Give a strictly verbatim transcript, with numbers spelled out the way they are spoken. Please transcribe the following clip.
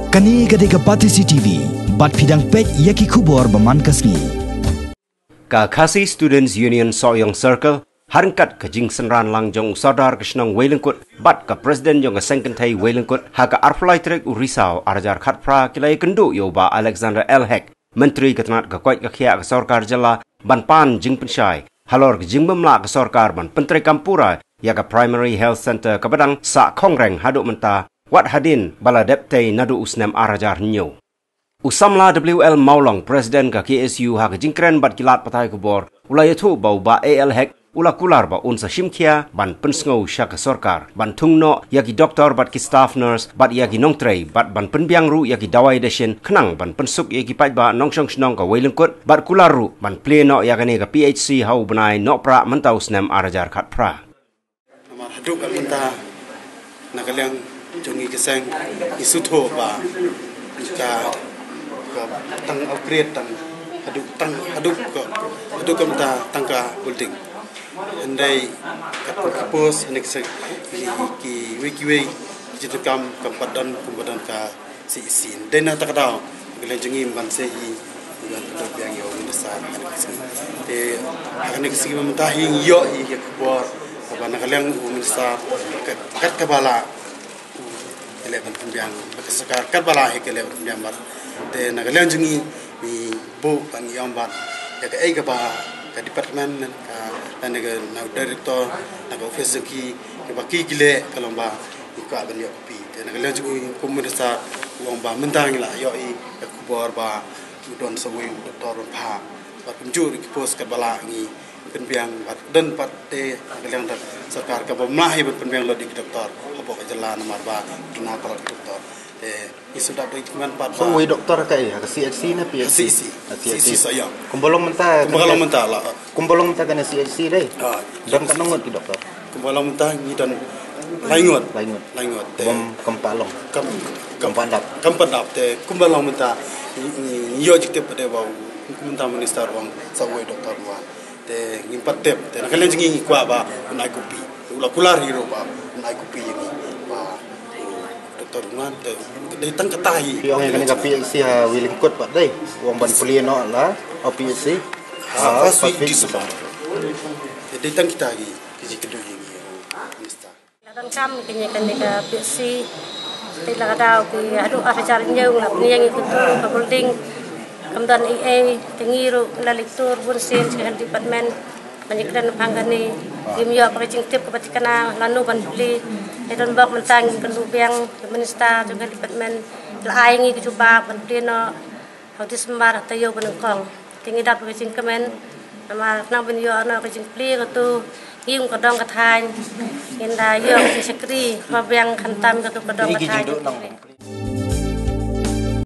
Kane ka dei ka Batesi T V, bad phi dang peit ïa ki khubor ba man ka sngi. Ka Khasi Students Union Sohiong Circle, ha ryngkat ka jingsynran lang jong u Sordar ka shnong Weilyngkut, bad ka President jong ka Seng Kynthei Weilyngkut, ha ka arphew lai tarik u Risaw, ar hajar khatphra, ki la ïakynduh ïa u Bah Alexander L Hek, Myntri ka tnat ka koit ka khiah ka sorkar jylla, ban pan jingpynshai halor ka jingbym lah ka sorkar ban pyntreikam pura ïa ka Primary Health Centre kaba dang sah khongreng haduh mynta, wat hadien ba la dep tei naduh u snem ar hajar hynñiew. U samla W L Mawlong, President ka K S U, ha ka jingkren bad ki lad pathai khubor, u la ïathuh ba u Bah A L Hek u la kular ba un sa shim khia ban pynsngew sha ka sorkar ban thung noh ïa ki doktor bad ki staff nurse bad ïa ki nongtrei, bad ban pynbiang ruh ïa ki dawai dashin khnang ban pynsuk ïa ki paidbah nongshong shnong ka Weilyngkut, bad kular ruh ban plie noh ïa kane ka P H C ha u bnai Nohprah mynta u snem ar hajar khatphra. Namar haduh ka mynta, na ka liang jong ngi ka seng, ngi sngewthuh ba ka, ka tang upgrade, tang haduh, tang haduh ka, haduh ka mynta tang ka building. Hynrei ka, ka post, hynrei ki, ki, kiwei kiwei ki jingdonkam kam pat don kumba don ka C H C. Dei na kata ka daw, ka liang jong ngi mynta hi, ngi ban pyndonkam ïa u minister ha kane ka sngi. Te ha kane ka sngi mynta hi ngi ïoh ïa ka khubor kaba na ka liang u minister, kat, kat kaba lah u leh ban pynbiang, ba ka sorkar kat ba lah hi ka leh ban pynbiang bad. Te na ka liang jong ngi, ngi buh bad ngi ong bad ïa kaei kaba ka department, ka, lane ka, na u director, na ka office jong ki, kiba ki, ki leh ka long ba ngi kwah ban ïoh copy. Te na ka liang jong ngi kum u minister, u ong ba mynta ngi la ïoh ïa ka khubor ba u don sa uwei u doktor ban phah. Bad kumjuh ruh ki post kaba lah ngi pynbiang, bad don pat te na ka liang da sorkar kaba mlien hi ban pynbiang lut ïa ki doktor hapoh ka jylla, namar ba duna ka doktor. Te ngi sngewdap da ki kmen pat ba. Sa uwei doktor kaei, ha ka C H C ne P H C? C H C. Ha C H C. C H C Sohiong. Kumba long mynta, kumba long mynta la. Kumba long mynta kane C H C dei. Ah, don katno ngut ki doktor? Kumba long mynta ngi don lai ngut. Lai ngut. Lai ngut. Te bym kam pat long. Kam, kam pat dap. Kam pat dap. Te kumba long mynta ngi, ngi, ngi ïoh jingtip pat de ba u, mynta minister u ong sa uwei doktor u wan. Te ngim pat tip. Te na ka liang jong ngi ngi kwah ba un ai copy. U la kular hi ruh ba un ai copy ïa ngi ba u doktor u wan, te dei tang kata hi. Phi ong ïa kane ka P H C ha Weilyngkut pat dei, u ong ban plie noh la, o P H C. Ha, ha, first week December. Te dei tang kita hi ki jingkynduh ïa ngi, minister. La donkam kane, kane ka P H C. Te la ka daw ki haduh ar hajar hynñiew la pynïeng ïa katu ka building. Kam don ei ei, te ngi ruh la leit tur bun sien sha ka department ban ïakren shaphang kane. Ngim ïoh ka jingtip kaba thikna lano ban plie. Te don bok mynta ngin kynduh biang ïa u minister jong ka department, la ai ngi ka jubab ban plie noh ha u December ha taïew ba nyngkong. Te ngi dap ka jingkmen namar khnang ban ïoh noh ka jingplie katu, ngi kum ka dong ka thaiñ ngin da ïoh ka jingshakri ba biang khamtam katu ka dong ka thaiñ.